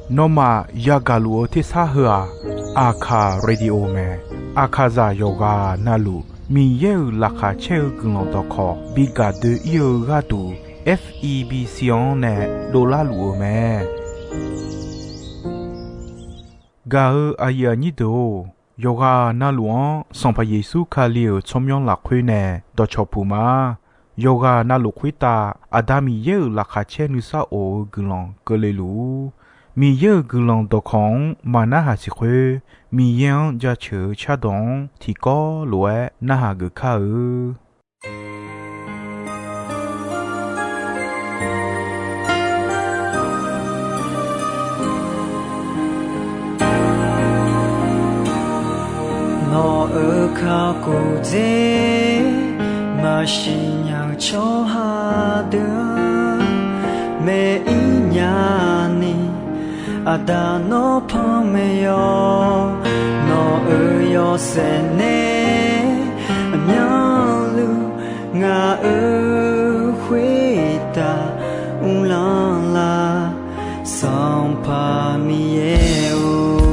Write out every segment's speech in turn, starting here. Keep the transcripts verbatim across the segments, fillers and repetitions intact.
Nawmaf yagaq luf-eu tersar heu-aq, Aqkaq Radio mae. Aqkaqzaq yawqghaq navluf Miqyaer-euq laqkhaq caer-eu guiqlanq dawqkawq bi gaq doe-ir-eu gharduq, F E B C-anr nae dovlar luf-eu mae. Gaq-eu aqyuif aqnyir deuq-or, yawqghaq navluf-anr Sanqpaq Yeqsur Kali-euq tsawrmyanr lafkhoer nae dawqcawq puq ma. Yawqghaq navluf khoertav Aqda Miqyaer-euq laqkhaq caer nuisar of-eu guiqlanq keuvle luf-ur. Miqyaer-euq guiqlanq dawqkawq-anr maq narhaq siq khoer, Miqyaer-anr jaceuq-eu cardawq-anr tiqkawv lof-aer narhaq geuf kar-eu. Nawq-euq kakhof dzer maqsiq nya-eu tsawrhaq deuq-anr, maeq-ir nya ni, Aqda nawr panmaeq yawq. Nawq-euq yawshaef nae aqmyanluf ngaq-euq khoertav uvlanr lar, Sanqpaq Miqyaer-or.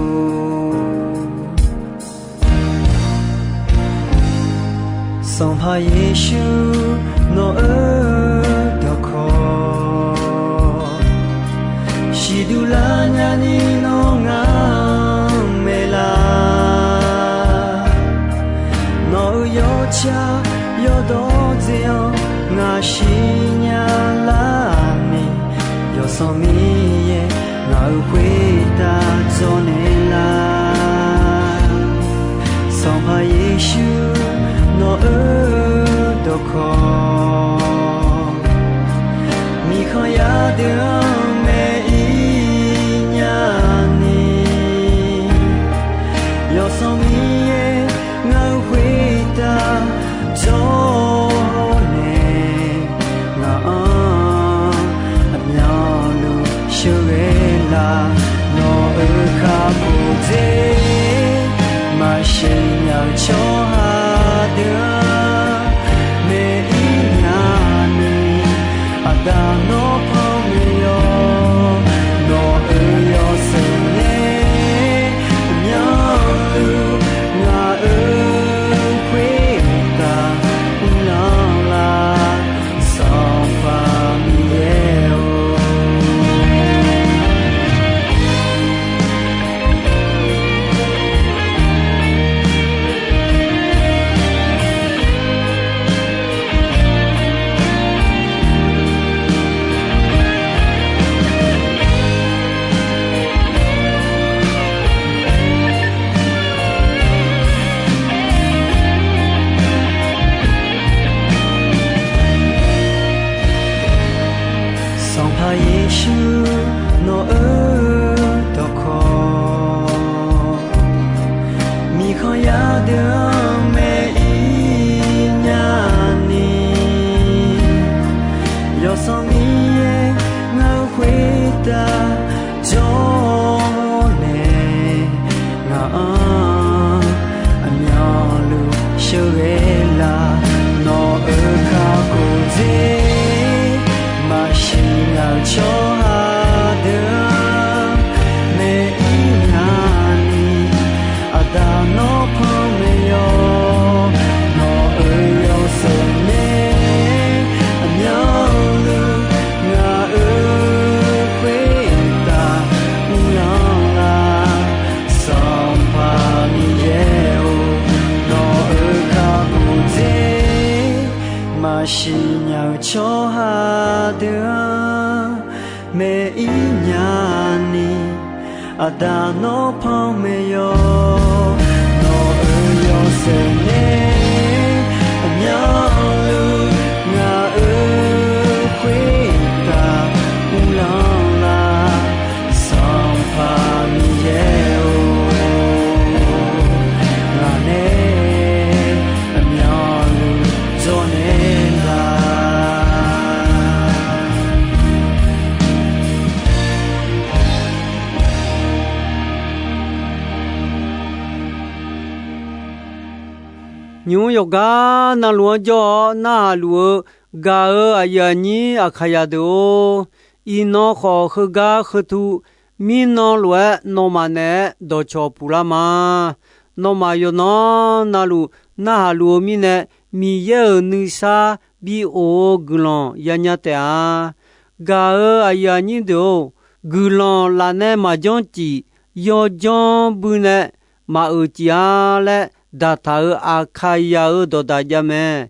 Sanqpaq Yeqsur nawq-euq dawqkawq siqduq lar nyani nawr ngar-anr maeqlar. Nawq-euq yawtsaq yawdawr dzae-anr ngaq siqnya lar ni, Yawsanr Miqyaer ngaq-euq khoertav dzawrnaeq lar. Sanqpaq Yeqsur nawq-euq dawqkawq, miqkhanq yar deuq-anr maeq-ir nya ni, Yawsanr Miqyaer ngaq-euq khoertav dzawrnaeq, ngaq-anr aqmyanluf sheuqghae lar. Nawq-euq kakhof dzer maqsiq nya-eu tsawrhaq deuq-anr maeq-ir nya ni, Aqda nawr panmaeq yawq. Nawq-euq yawshaef nae aqmyanluf ngaq-euq khoertav uvlanr lar, Sanqpaq Miqyaer-or. Sanqpaq Yeqsur nawq-euq dawqkawq, miqkhanq yar deuq-anr maeq-ir nya ni, Yawsanr Miqyaer ngaq-euq khoertav dzawrnaeq, ngaq-anr aqmyanluf sheuqghae lar. Nawq-euq kakhof dzer maqsiq nya-eu tsawrhaq deuq-anr maeq-ir nya ni, Aqda nawr panmaeq yawq. Nawq-euq yawshaef nae aqmyanluf ngaq-euq khoertav uvlanr lar, Sanqpaq Miqyaer-or. Nawq-euq kakhof dzer maqsiq nya-eu tsawrhaq deuq-anr maeq-ir nya ni, Aqda nawr panmaeq yawq. Nawq-euq yawshaef nae aqmyanluf ngaq-euq khoertav uvlanr lar, Sanqpaq Miqyaer-or. Ngaq nae aqmyanluf dzawrnaeq lar. Nymq-mr yawqgar navluf-anr jawr-awr narhaq luf-eu gaq-eu aqyuif aqnyir Aqkaqzaq deuq-or, Iqnan khawf heugar heutu, mirnan lof-aer nawmaf naeq-aer dawqcawq puq lar ma. Nawmaf yawqnan navluf narhaq luf-eu mirnae, Miqyaer-euq nuisar bi of-eu guiqlanq yanya taef-a. Gaq-euq aqyuif aqnyir deuq-or, guiqlanq lafnae maqjanr cif, yawjanr bui nae maqeuq cif-a laer daqtaq-euq Aqkaqyaq-euq dawqdaq jav mae.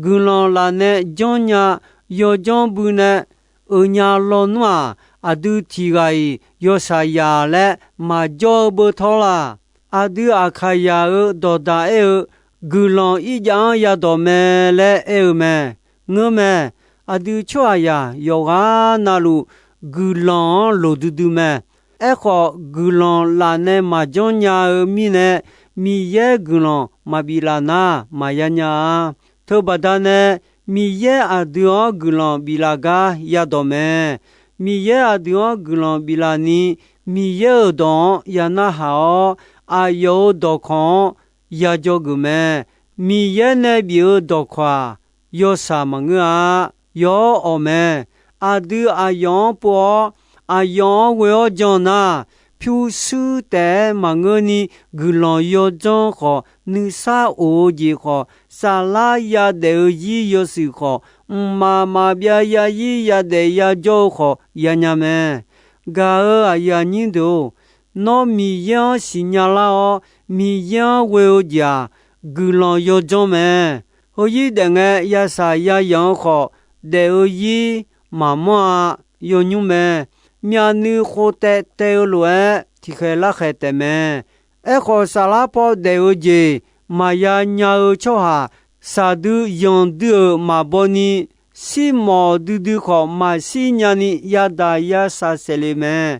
Guiqlanq lafnae janrnya, yawjanr bui nae euq nya lawnmr-aq, aqdui tiq ghaq-iq yawshaq yaq laer maqjawr-eu beu tawr laq. Aqdui Aqkaqyaq-euq dawqdaq aer-eu, guiqlanq irjav-anr yadawq mae laer aer-eu mae. Ngeur mae. Aqdui tsawrhaqzaq yawqghaq navluf guiqlanq-anr loq duidui mae. Aerkhawf, guiqlanq lafnae maqjanr nya-eu mirnae, Miqyaer guiqlanq maqbif laf nar maqya nya-a. Teubaqda nae, Miqyaer aqdui-anr guiqlanq biflaf gar yadawq mae. Miqyaer aqdui-anr guiqlanq biflaf ni, Miqyaer-euq dawq-anr ya narhaq-awr, aqyawf-euq dawqkawq-anr ya dzawgeuf mae. Miqyaer nae bif-eu dawqkawq-aq, yawshaq maqngeur-a. Yawr awq mae. Aqdui aqyawf-anr pov-awr, aqyawf-anr ghoe-awr jan nar, pyurshuir taef-aer maqngeurni, guiqlanq yawdzanr khawf, nuisar of-eu jeq khawf, saflar yadaef-eu zir yawshuif khawf, mqmaq maqbyav yazir yadaef yajawr-eu khawf yanya mae. Gaq-euq aqyuif aqnyir deuq-or, nawr Miqyaer-anr siqnya lar-awr, Miqyaer-anr ghoe-eu jeq-aq, guiqlanq yawdzanr mae. Heuzir daef ngae, yashaq yayaq-eu khawf, daef-eu zir maqmanr-a. Yawnymr mae. Myavnuiv khov taev taev-eu lof-aer tiqkhaeq larkhaeq taef mae. Aerkhawf, saflar paw daef-eu jeq maqya nya-eu tsawrhaq, shaqdui yanqdui-euq maqbaw ni, shirmawf duidui khawf maqshir nyani yadaq yashaq saef le mae.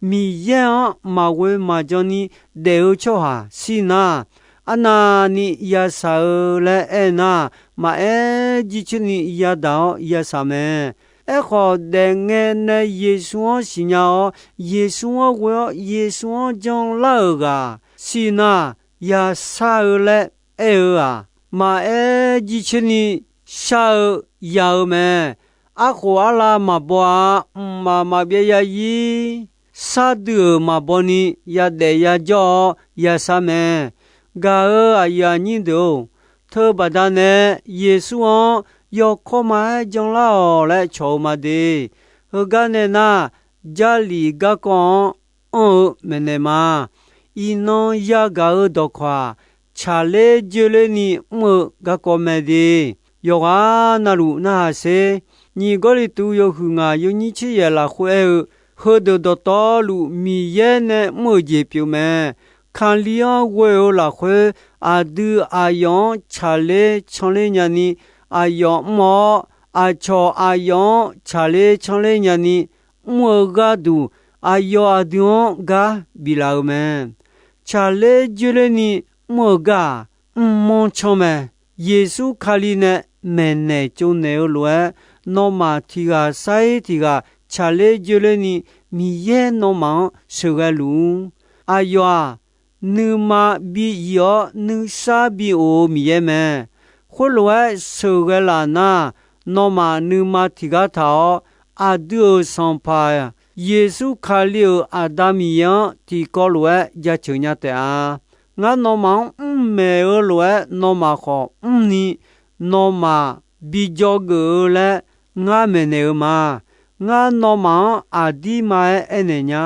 Miqyaer-anr maqghoe maqjan ni daef-eu tsawrhaq shir nar, arnavni yashaq-eu laer aer nar, maqaer jircoer ni yadaq-awr yashaq mae. Aerkhawf, daefngae nae Yeqsur-anr siqnya-awr, Yeqsur-anr ghoe-awr Yeqsur-anr janlar-euq ghaq shir nar, yashar-eu laer aer-eu-aq, maqaer jircoer ni shar-eu ya-eu mae. Arkhof arlav maqbaw-a. Mqmaq maqbyav yazir shardui-euq maqbaw ni yadaef yajawr-awr yashar mae. Gaq-euq aqyuif aqnyir deuq-or, teubaqda nae Yeqsur-anr yawkawr ma-aer janlar-awq laer cawq-eu ma de. Heugar nae nar, Jarlif garkawv-anr anr-eu maeqnaeq ma. Iqnan yagaq-eu dawqkawq-aq, tsaqler joerler ni mr-eu garkawv mae de. Yawqghaq navluf narhaq sher. Nyiq Gawrliqtu yawhuiq ngaq yawnyir tser yaeq lafkhoer aer-eu, heudeuq dawqtawvluf Miqyaer nae mr-euq jeq pyeuf mae. Kali-anr ghoe-eu lafkhoer, aqdui aqyawf-anr tsaqler canler nyani aqyawf mr-awr, aqcawq aqyawf-anr tsaqler canler nyani mr-eu gharduq, aqyawf aqdui-anr gar biflaf-eu mae. Tsaqler joerler ni mr-eu gar-aq, mrmanr canr mae. Yeqsur Kali nae maeqnaeq tsovnaeq-eu lof-aer, nawmaf tiq ghaq sar-ir tiq ghaq tsaqler joerler ni Miqyaer nawmaf-anr sheuqghae luf-ur. Aqyawf-aq, nuima bi zif-awr nuisar bi of-eu Miqyaer mae. Khoerlof-aer sheuqghae laf nar, nawmaf nuima tiqgar taq-awr, aqdui-euq Sanqpaq Yeqsur Kali-euq Aqda Miqyaer-anr tiqkawv lof-aer jaceuq nya taef-a. Ngar nawmaf-anr mrmaeq-eu lof-aer nawmaf khawf mrni, nawmaf bi dzawgeuf-eu laer ngar maeqnaeq-eu ma. Ngar nawmaf-anr aqdirma-aer aernaeq nya.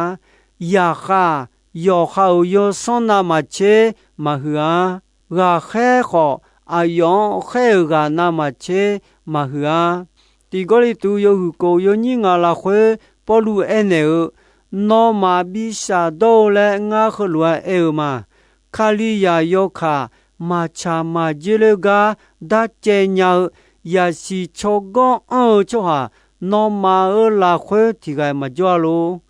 Yaqkhav, yawqha-euq yawsanr navmaqtser maqhuiq-a. Ghaqkhaer khawf, aqyawf-anr khaer-euq ghaq navmaqtser maqhuiq-a. Tiq Gawrliqtu yawhuiq kof yawnyir ngaq lafkhoer Pawrluv aernaeq-eu, nawmaf bi shafdawr-eu laer ngar heulof-aer aer-eu ma. Kalizaq yawkaq maqtsaq maqdzoer ler gar darcaev nya-eu, yaqsiq tsawrganr anr-eu tsawrhaq, nawmaf-euq lafkhoer tiq ghaq maqjawr-a lor.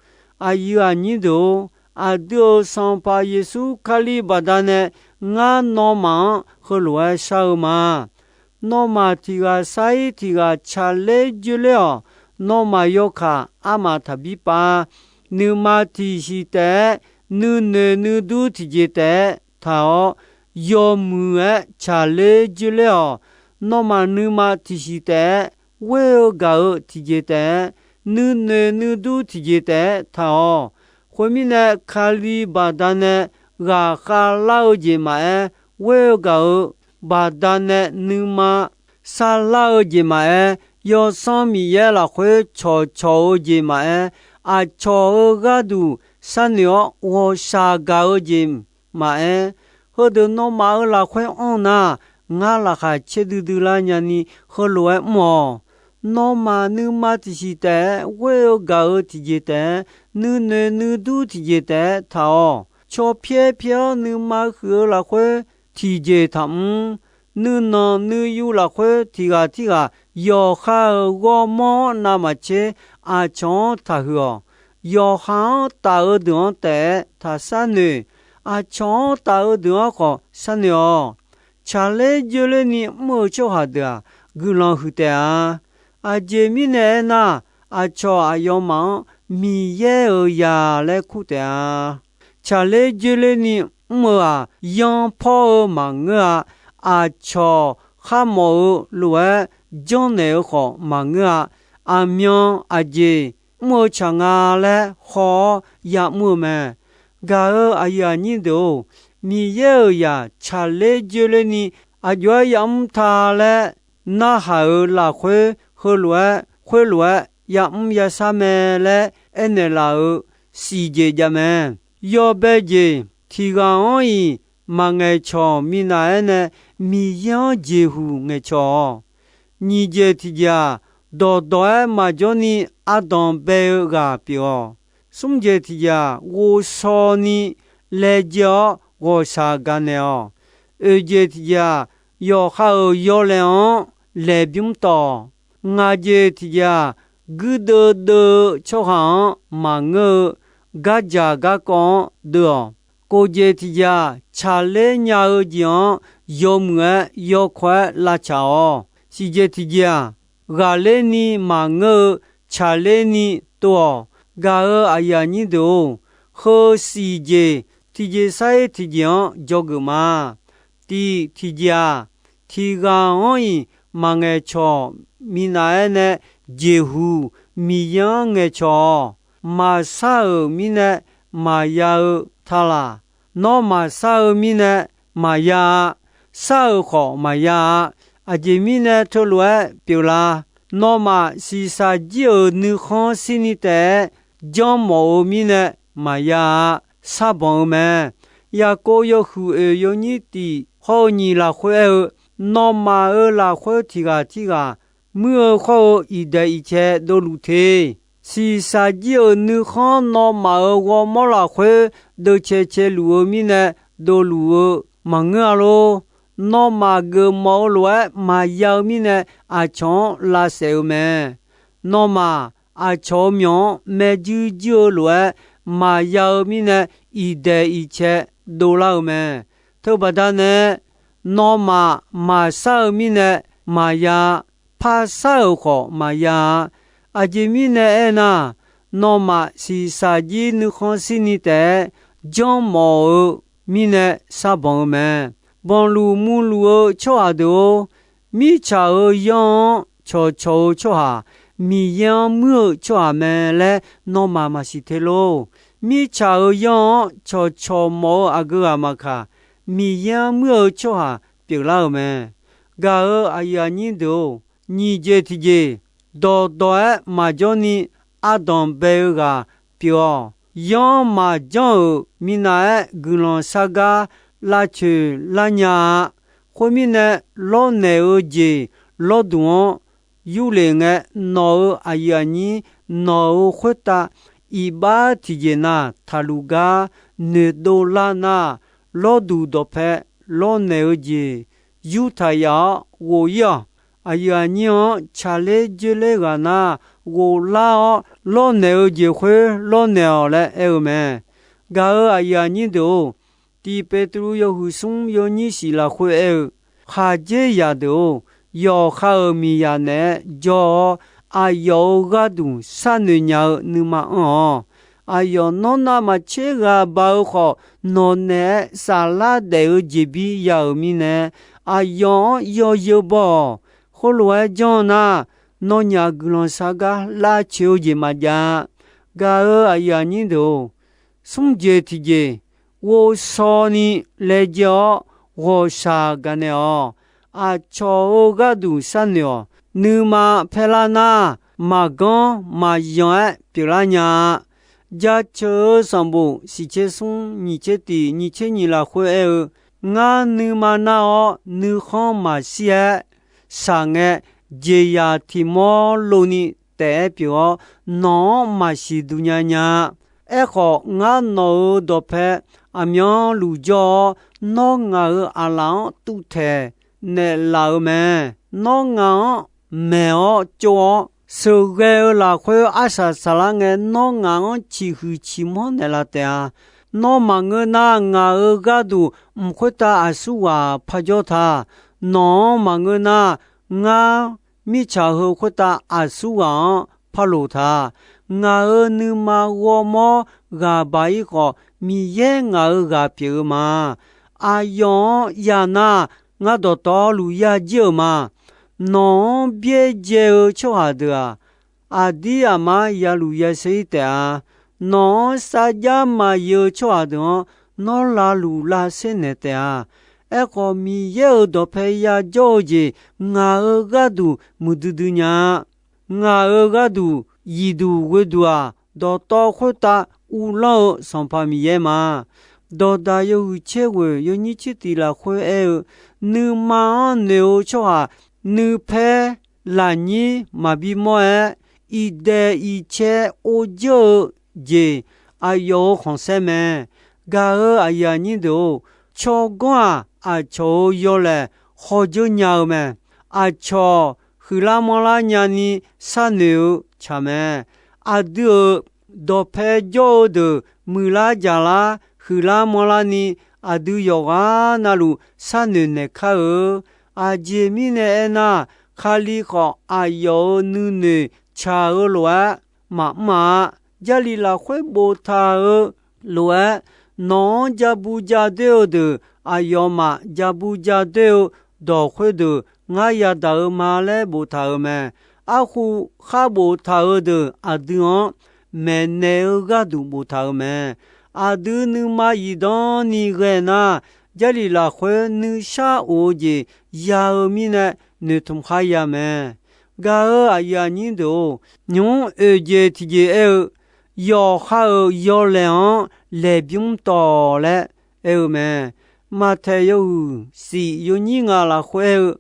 Aqyuif aqnyir deuq-or, aqdui-euq Sanqpaq Yeqsur Kali baqdanae ngar nawmaf-anr heulof-aer shar-eu ma. Nawmaf tiq ghaq sar-ir tiq ghaq tsaqler dzoerler-awq. Nawmaf yawkaq armaf taqbir pav. Nuima tiqsiq taef-aer nuinoeq nuidur tiqjeq taef-aer taq-awr, yawmuiq-aer tsaqler dzoerler-awq. Nawmaf nuima tiqsiq taef-aer ghoer-eu gaq-eu tiqjeq taef-aer nuinoeq nuidur tiqjeq taef-aer taq-awq. Khoermirnae, Kali baqdanae ghaqkhav lar-eu jeq maqaer, ghoer-eu gaq-euq baqdanae nuima sarlar-eu jeq maqaer, Yawsanr Miqyaer lafkhoer cawqcawq-eu jeq maqaer, aqcawq-euq gharduq sharnoeq-awr ghawqshaq gaq-eu jeq maqaer, heudeuq nawmaf-euq lafkhoer anr nar, ngar laqkhaq caerdui dui lar nyani heulof-aer mr-awq. Nawmaf nuima tiqsiq taef-aer ghoer-eu gaq-euq tiqjeq taef-aer, nuinoeq nuidur tiqjeq taef-aer taq-awq. Caw pyaer pyaer-awr nuima huiq-eu lafkhoer tiqjeq taqmr. Nuinanq nuiyu lafkhoer tiq ghaq tirghaq yawqha-euq ghawrmawr-anr navmaqtser aqcawq-anr taqhuiq-awq. Yawqha-anr taf-eu deuq-anr taef-aer taq sharnoeq. Aqcawq-anr taf-eu deuq-anr khawf sharnoeq-awq. Tsaqler joerlerni mr-eu tsawrhaq deuq-aq, guiqlanq huiq taef-a. Aqjeq mirnae aernar, aqcawq aqyawfmaf-anr Miqyaer-euq zaq laer kur taef-a. Tsaqler joerlerni mr-eu-aq, yanrpawr-eu maqngeur-a. Aqcawq kharmawf-eu lof-aer janrnaeq-eu khawf maqngeur-a. Aqmyan aqjeq mr-eu tsaq nga laer haw-awr ya'mr-eu mae. Gaq-euq aqyuif aqnyir deuq-or, Miqyaer-euq zaq tsaqler joerlerni aqjox-aer ya'mr ta laer narhaq-euq lafkhoer heulof-aer khoerlof-aer ya'mr yashar mae laer aernaeq laf-euq siqjeq jav mae. Yawbae jeq tiq ghaq-anr-iq maqngaeq cawq minav-aer nae Miqyaer-anr jeqhuq ngaeqcawq-awq. Nyiq jeq tiqjeq-aq, dawqdawq-aer maqjawr ni ardanq bae-eu ghaq pyeuf-awq. Smr jeq tiqjeq-aq, ghovshaw ni laejae-awr ghawqshaq gaqnaeq-awq. Oeq jeq tiqjeq-aq, yawqha-euq yawlaeq-anr laeqbymr tawq-awq. Ngaq jeq tiqjeq-aq, guirdeuv deuv-eu tsawrhaq-anr maqngeur-eu gardzaq garkawv-anr deuv-awq. Kof jeq tiqjeq-aq, tsaqler nya-eu jeq-anr yawmuiq-aer yawkawq-aer lavtsaq-awq. Siq jeq tiqjeq-aq, ghaqler ni maqngeur-eu tsaqler ni tov-awq. Gaq-euq aqyuif aqnyir deuq-or, heu siq jeq tiqjeq sar-ir tiqjeq-anr dzawgeuf ma. Tiq tiqjeq-aq, tiq ghaq-anr-iq maqngaeq cawq minav-aer nae jeqhuq Miqyaer-anr ngaeqcawq-awq. Maqshar-euq mirnae maqya-eu ta laq. Nawr maqshar-eu mirnae maqya-a. Shar-euq khawf maqya-a. Aqjeq mirnae teulof-aer pyeuflar. Nawmaf shiqshaq jir-euq nuikhanr shirni taef-aer janrmawf-eu mirnae maqya-a. Sharbanq-eu mae. Yaqkov yawhuiq oeq yawnyir tiq hawr-eu nyiq lafkhoer aer-eu, nawmaf-euq lafkhoer tiq ghaq tirghaq muir-eu khawr-eu iqdaeq iqcae dovluf te. Shiqshaq jir-euq nuikhanr nawmaf-euq ghawrmawr lafkhoer deuvcae caeluf-eu mirnae dovluf-eu maqngeur-a lor. Nawmaf geufmawf-eu lof-aer maqya-eu mirnae aqcawq-anr lavsaef-eu mae. Nawmaf aqcawq-euq myawq-anr maerjuir juir-eu lof-aer maqya-eu mirnae iqdaeq iqcae dovlar-eu mae. Teubaqda nae nawmaf maqshar-eu mirnae maqya-a. Par shar-euq khawf maqya-a. Aqjeq mirnae aernar, nawmaf shiqshaq jir nuikhanr shirni taef-aer janrmawf-eu mirnae sharbanq-eu mae. Banqluf murluf-eu tsawrhaq deuq-or, mirtsaq-euq yanr-anr cawqcawq-eu tsawrhaq, Miqyaer-anr muir-eu tsawrhaq mae laer nawmaf maqsiq te lor. Mirtsaq-euq yanr-anr cawqcawq mawf-eu aqgeu ghaq maqkaq, Miqyaer-anr muir-eu tsawrhaq pyeuflar-euq mae. Gaq-euq aqyuif aqnyir deuq-or, nyiq jeq tiqjeq, dawqdawq-aer maqjawr ni ardanq bae-eu ghaq pyeuf-awq. Yanr maqjanr-euq minav-aer guiqlanq shar gar lavcoeq lar nya-a. Khoermirnae, lawrnaeq-eu jeq lawrduq-anr yurlef ngae, nawq-euq aqyuif aqnyir nawq-euq khoertav iqbax tiqjeq na taqluf gar noeqdov lar nar, lawrduq dawqpae lawrnaeq-eu jeq yurtaq yaf-awr ghof-ir-awq. Aqyuif aqnyir-anr tsaqler joerler ghaq nar, ghoflar-awr lawrnaeq-eu jeq khoer lawrnaeq-awq laer aer-eu mae. Gaq-euq aqyuif aqnyir deuq-or, Tiq Beqtuvluv yawhuiq smr yawnyir shiq lafkhoer aer-eu, khaqdzer zaqdeuq-or, yawqha-euq miqzaq naeq-aer jawr-awr, aqyawf-euq gharduq sharnoeq nya-eu nuima anr-awq. Aqyawf nawr navmaqtser ghaq baq-eu khawf, nawq naeq-aer saflar daef-eu jeqbir ya-euq mirnae, aqyawf-anr yawzeu baw-awq. Khoerlof-aer janr-eu nar, nawnyaf guiqlanq shar gar lavcoeq-eu jeq maqjav-a. Gaq-euq aqyuif aqnyir deuq-or, smr jeq tiqjeq ghovshaw ni laejae-awr ghawqshaq gaqnaeq-awq. Aqcawq-euq gharduq sharnoeq-awq. Nuima paerlar nar, maqganr maqyan-aer pyeuflar nya-a. Jaceuq-eu sanqbof shiqtser smr nyiq tser tiq nyiq tser nyiq lafkhoer aer-eu, Ngar nuima nar-awr nuikhanr maqshir-aer, shaq ngae, jeqzaq tiq mawr lov ni taef-aer pyeuf-awr, nawq-anr maqsiq duq nya nya-a. Aerkhawf, ngar nawq-euq dawqpae aqmyanluf jawr-awr, nawr ngaq-euq aqlaf-anr tuvtaeq naeqlaf-euq mae. Nawr ngaq-anr maeq-awr tsov-awr, sheuqghae-eu lafkhoer arsaq saqlar ngae, nawr ngaq-anr ciqhuiq ciqmanr naeqlaf taef-a. Nawr maqngeur nar, ngaq-euq gharduq mq khoertav aqsurghaq parjawr ta. Nawq-anr maqngeur nar, ngar mirtsaq heu khoertav aqsurghaq-anr parloq ta. Ngaq-euq nuima ghawrmawr ghaq baq-ir khawf, Miqyaer ngaq-euq ghaq pyeuf-eu ma. Aqyawf-anr ya nar, ngar dawqtawvluf yajir-euq ma. Nawq-anr byaerdzae-eu tsawrhaq deuq-aq, aqdir aqmar yaluf yashar-ir taef-a. Nawq-anr sarjax maqyif-eu tsawrhaq deuq-anr, nawr lavluf lavsher naeq taef-a. Aerkhawf, Miqyaer-euq dawqpae yajawr-eu jeq ngaq-euq gharduq muiqdui dui nya-a. Ngaq-euq gharduq zifduq ghoeduq-aq, dawqtawv khoertav uvlanr-eu Sanqpaq Miqyaer ma. Dawqdaq yawhuiq caerghoeq yawnyir tser tiq lafkhoer aer-eu, nuima-anr noeq-eu tsawrhaq nuipaer lafnyir maqbi mawr-aer, iqdaeq iqcae or jeur-eu jeq aqyawf-euq khanqsaer mae. Gaq-euq aqyuif aqnyir deuq-or, tsawrganr-aq, aqcawq-euq yawlaeq hawdzeur nya-eu mae. Aqcawq huiqlar manrlar nyani sharnoeq-eu tsaq mae. Aqdui-euq dawqpae jawr-eu deuq muiqlar jaqlar huiqlar manrlar ni, aqdui yawqghaq navluf sharnoeq naeq kar-eu. Aqjeq mirnae aernar, Kali khawf aqyawf-euq nuinoeq tsaq-eu lof-aer maqmr-a. Jarlif lafkhoer boftaq-eu lof-aer, nawq-anr jabu jadoer-eu deuq aqyawfmaf jabu jadoer-eu dawq khoerdeuq ngar yadaq-eu ma laer boftaq-euq mae. Arhu khar boftaq-eu deuq aqdui-anr maeqnaeq-eu gharduq boftaq-euq mae. Aqdui nuima zifdan ni ghae nar, Jarlif lafkhoer nuishar of-eu jeq ya-eu mirnae noeqtmq khar ya mae. Gaq-euq aqyuif aqnyir deuq-or, nymq-mr oeq jeq tiqjeq aer-eu, yawqha-euq yawlaeq-anr laeqbymr tawq laer aer-eu mae. Maqtaeq yawhuiq shif yawnyir ngaq lafkhoer aer-eu,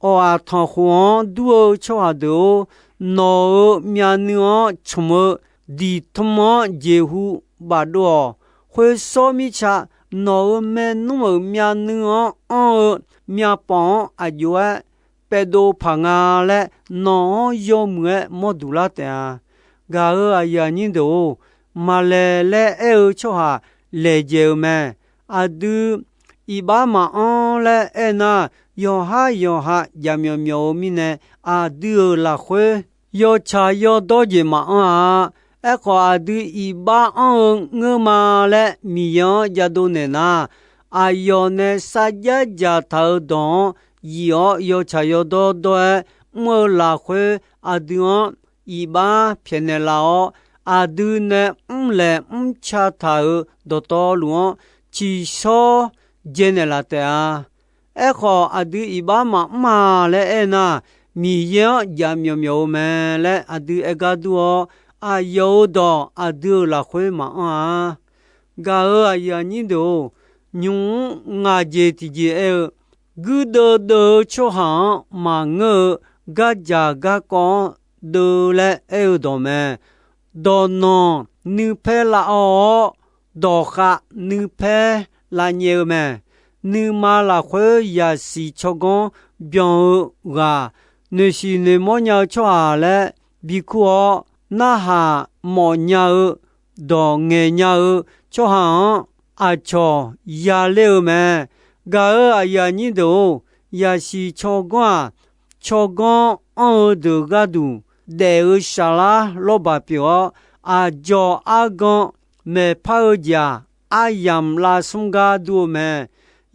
awq-aq tanqkhof-anr dur-eu tsawrhaq deuq-or, nawq-euq myavnuiv-anr tsmq-eu diqtm-anr jeqhu bafdov-awq. Khoersawr mirtsa, nawq-euq maernmr-euq myavnuiv-anr anr-eu myavpawf-anr aq jov-aer paevdov paq nga laer, nawq-anr yawmuiq-aer mawr duq lar taef-a. Gaq-euq aqyuif aqnyir deuq-or, maqlaeq laer aer-eu tsawrhaq laejae-eu mae. Aqdui iqbax maqanr laer aernar, yawqhar yawqha jaqmyawf myawf-eu mirnae, aqdui-euq lafkhoer yawtsaq yawdawr jeq maqanr-a. Aerkhawf, aqdui iqbax anr-eu ngeur ma laer Miqyaer-anr jadov naeq nar, aqyawf nae sarjax dzaqtaq-euq dawq-anr yif-awr yawtsaq yawdawr dawr-aer mr-eu lafkhoer, aqdui-anr iqbax pyaeqnaeq laf-awr, aqdui nae mrlaeq mrca taq-euq dawqtawvluf-anr tsiqshawr dzaenaeq laf taef-a. Aerkhawf, aqdui iqbax maqmr-a laer aernar, Miqyaer-anr jaqmyawf myawf-eu mae laer aqdui aer gar dur-awr, aqyawf-euq dawq aqdui-euq lafkhoer maqanr-a. Gaq-euq aqyuif aqnyir deuq-or, nymq-mr ngaq jeq tiqjeq aer-eu, guirdeuv deuv-eu tsawrhaq-anr maqngeur-eu, gardzaq garkawv-anr deuv laer aer-eu dawq mae. Dawqnanq nuipaer lavawv-awr, dawqkhav nuipaer lavnyaev-eu mae. Nuima lafkhoer yasiq tsawrganr byan-eu ghaq, noeqsiq noeqmawr nya-eu tsawrhaq laer bikur-awr, narhaq mawfnya-eu dawq ngaeqnya-eu tsawrhaq-anr aqcawq yaler-eu mae. Gaq-euq aqyuif aqnyir deuq-or, yasiq tsawrganr-aq, tsawrganr anr-eu deuq gharduq daef-eu shaflar lawrbaq pyeuf-awr, aqdzawq argan maeqpar-eu jeq-aq, aryamq lavsmr gar dur-eu mae.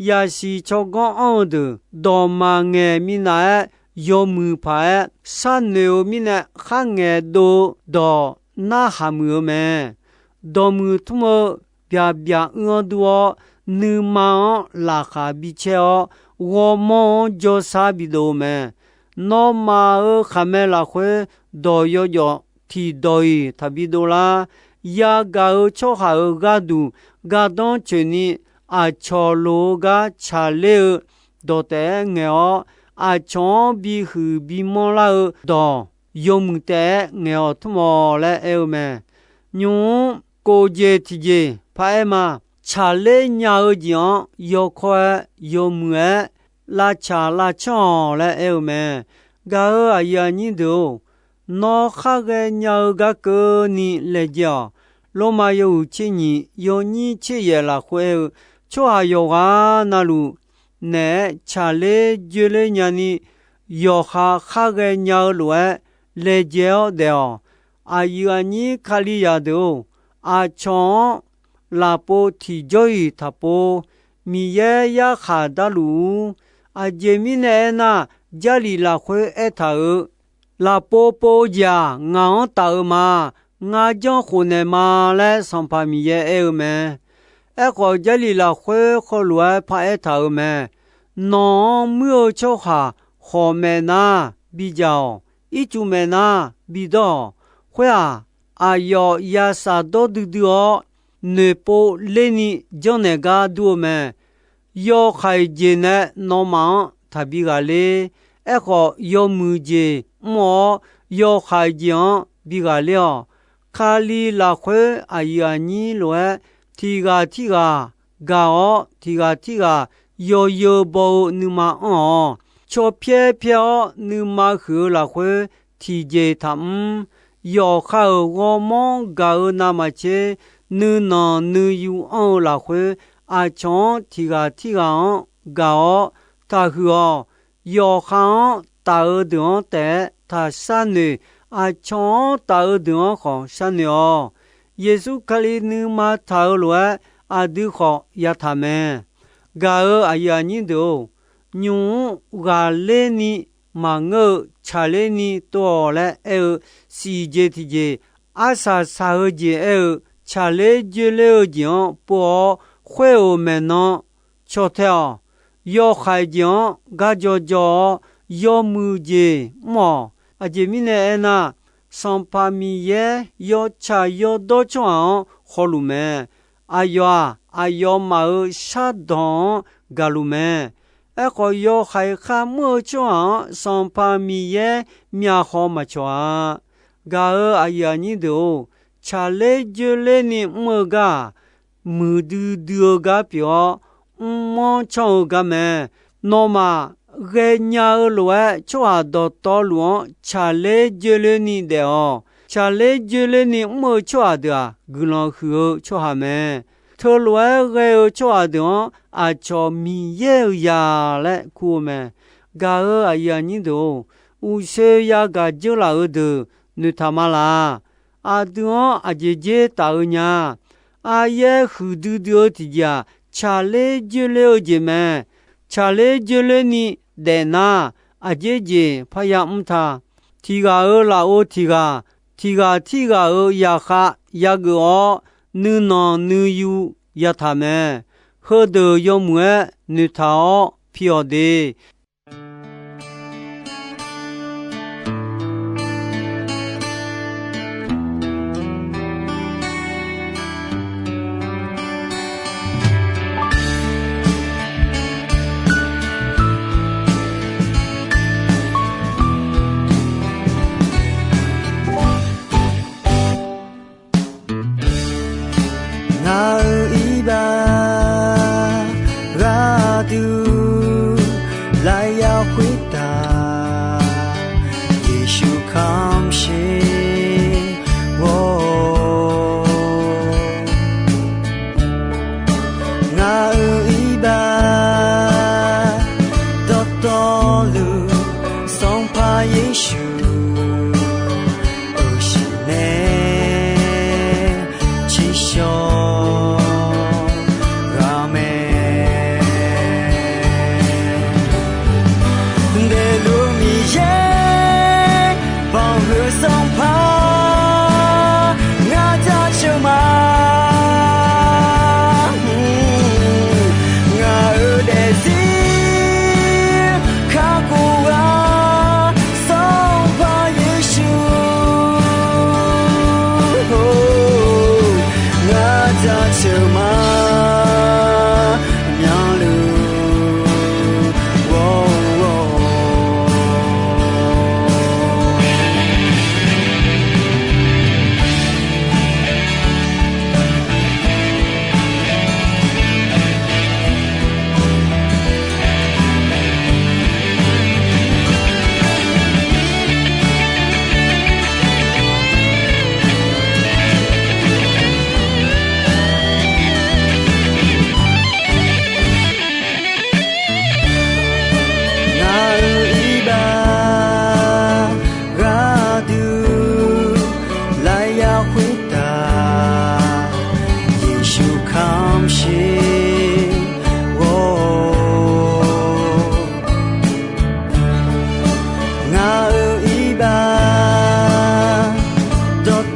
Yasiq tsawrganr anr-eu deuq dawqmaq ngaeq minav-aer yawmuiq paq-aer sharnoeq-eu mirnae, kharngaeq dov-eu dawq narhaq muiq-eu mae. Dawqmuiq tmr-eu byaqbyaq uir-anr dur-awr, nuima-anr laqkhaq bicaer-awr, ghawrmawr-anr jawrshar bidov-eu mae. Nawmaf-euq khaqmae lafkhoer dawq yawjawf tiqdawq-iq taqbi dovlar. Yagaq-euq tsawrhaq-euq gharduq gardanr coeqni, aqcawq loq-eu gar tsaqler-eu dawq taef-aer ngaeq-awr, aqcawq-anr bihuiq bimanr lar-eu dawq yawmuiq taef-aer ngaeq-awq tmr-awq laer aer-eu mae. Nymq-mr kof jeq tiqjeq paq-aer ma. Tsaqler nya-eu jeq-anr yawkawr-aer yawmuiq-aer lavtsaq lavcanr-awq laer aer-eu mae. Gaq-euq aqyuif aqnyir deuq-or, nawr khar ghaenya-eu gar keuvni laejae-awq. Lormav yawhuiq tser nyiq yawnyir tser yaef lafkhoer aer-eu, tsawrhaq yawqghaq navluf naeq-aer tsaqler joerler nyani, yawqha khar ghaenya-eu lof-aer laejae-awr daef-awq. Aqyuif aqnyir Kalizaq deuq-or, aqcawq-anr lafpov tiqjawr-iq taqpov. Miqyaer yarkhaq darluf-ur. Aqjeq mirnae aernar, Jarlif lafkhoer aertaq-euq, lafpov pov-eu jeq-aq, ngaq-anr taf-eu ma. Ngar janrkhof naeq ma laer Sanqpaq Miqyaer aer-eu mae. Aerkhawf, Jarlif lafkhoer heulof-aer paraer taq-euq mae. Nawq-anr muir-eu tsawrhaq khawf maeqnar bidzaq-awq. Ircuf maeqnar bidawr-awq. Khoer-aq, aqyawf yasaq dawr duidui-awr, noeqpov lerni janrnaeq gar dur-eu mae. Yawhaiq jeq nae nawmaf-anr taqbi ghaqler. Aerkhawf, yawmuiq jeq mr-awr, yawhaiq jeq-anr bi ghaqler-awq. Kali lafkhoer aqyuif aqnyir lof-aer, tiq ghaq tirghaq gaq-awr, tiq ghaq tirghaq yawzeu baw-eu nuima anr-awq. Caw pyaer pyaer-awr nuima huiq-eu lafkhoer, tiqjeq taqmr. Yawqha-euq ghawrmawr gaq-eu navmaqtser, nuinanq nuiyu anr-eu lafkhoer, aqcawq-anr tiq ghaq tirghaq-anr gaq-awr taqhuiq-awq. Yawqha-anr taf-eu deuq-anr taef-aer taq sharnoeq. Aqcawq-anr taf-eu deuq-anr khawf sharnoeq-awq. Yeqsur Kali nuima taq-eu lof-aer, aqdui khawf yataq mae. Gaq-euq aqyuif aqnyir deuq-or, nymq-mr ghaqler ni maqngeur-eu tsaqler ni tov-awq laer aer-eu siqjeq tiqjeq, arsaq saq-eu jeq aer-eu tsaqler joerler-eu jeq-anr pov-awr khoer-euq maeqnan caw tae-awq. Yawhaiq jeq-anr gar jaw jaw-awr, yawmuiq jeq mr-awq. Aqjeq mirnae aernar, Sanqpaq Miqyaer yawtsaq yawdawr tsawrhaq-anr hawluf mae. Aqyawf-aq, aqyawfmaf-euq shardawq-anr gaqluf mae. Aerkhawf, yawhaiq kharmr-eu tsawrhaq-anr Sanqpaq Miqyaer myaqhaw maqcawq-a. Gaq-euq aqyuif aqnyir deuq-or, tsaqler joerler ni mr-eu gar-aq, muiqdui dui-eu gar pyeuf-awr, mrmanr canr-eu gar mae. Nawmaf ghaenya-eu lof-aer tsawrhaq dawqtawvluf-anr tsaqler joerler ni daef-awq. Tsaqler joerler ni mr-eu tsawrhaq deuq-aq, guiqlanq huiq-eu tsawrhaq mae. Teulof-aer ghae-eu tsawrhaq deuq-anr aqcawq Miqyaer-euq zaq laer kur-eu mae. Gaq-euq aqyuif aqnyir deuq-or, uqshoe yagaq dzeur laf-eu deuq noeqtaq ma laq. Aqdui-anr aqjeq dzer taf-eu nya. Aryaer huiqdui dui-eu tiqjeq-aq, tsaqler joerler-eu jeq mae. Tsaqler joerler ni daef nar, aqjeq jeq parya mr ta. Tiq ghaq-euq lafov tiq ghaq, tiq ghaq tirghaq-euq yaqkhav yageuf-awr, nuinanq nuiyu yataq mae. Heudeuq yawmuiq-aer noeqtaq-awr pi-awq de. Ngaq-euq iqbax gharduq la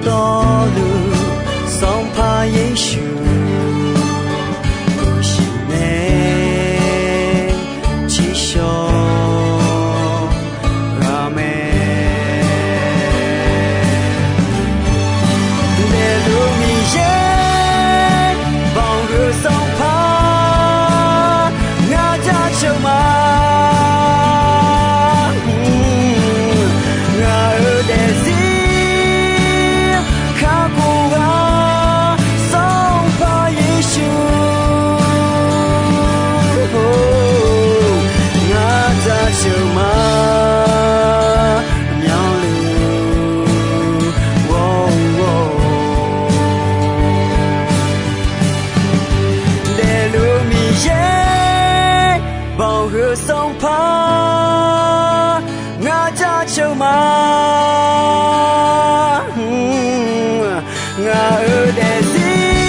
Dawrluf Sanqpaq Yeqsur, uqshiq nae tsiqshawr ghaq mae. Daefluf Miqyaer, banqhuiq Sanqpaq, ngar jaceuq ma. Ngaq-euq daefzir kakhof ghaq Sanqpaq Yeqsur, ngar jaceuq ma. Myanluf ghawr-eu ghawr-eu, daefluf Miqyaer, banqhuiq Sanqpaq, ngar jaceuq ma. Ngaq-euq daefzir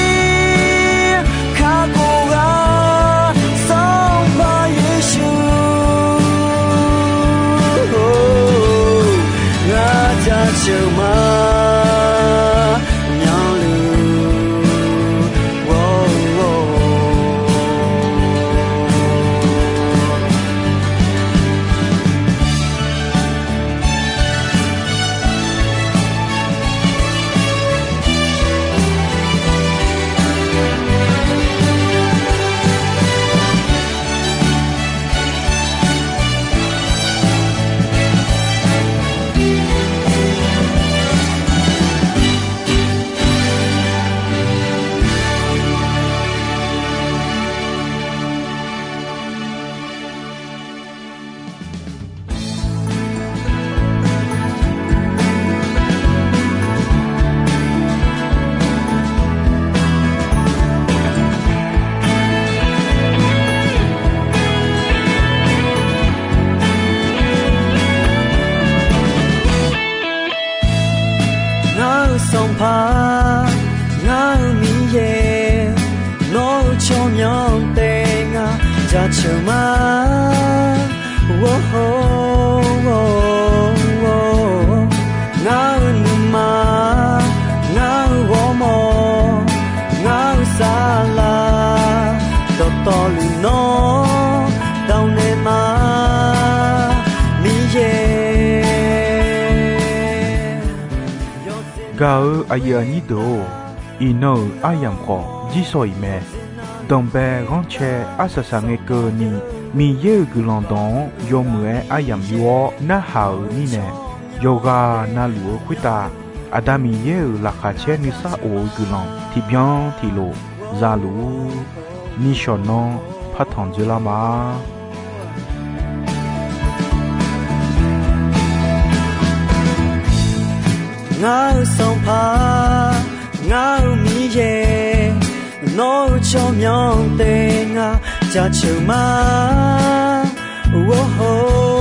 kakhof ghaq Sanqpaq Yeqsur, ngar jaceuq ma. Myanluf ghawr-eu ghawr-eu, Ngar-eu Sanqpaq, ngar-eu Miqyaer, nawr-eu tsawrmyanr taef ngar jaceuq ma. Ngar-eu nuima, ngar-eu ghawrmawr, ngar-eu saflar, dawqtawvluf nawr dawq naeq ma, Miqyaer. Gaq-eu aqyuif aqnyir deuq-or, iqnan-euq aryamq khawf jir shaw-iq mae. Danqbae ghanrcae arsaq saq ngae keuvni, Miqyaer-euq guiqlanq dawq-anr yawmuiq-aer aryamq yur-awr narhaq-euq mirnae, yawqghaq navluf-eu khoertav Aqda Miqyaer-euq laqkhaq caer nuisar of-eu guiqlanq tiqbyan tiqlof za luf-ur. Nishawq nanr partanq dzoerlar ma. Ngar-eu Sanqpaq, ngar-eu Miqyaer, nawr-eu tsawrmyanr taef ngar jaceuq ma. Or-or,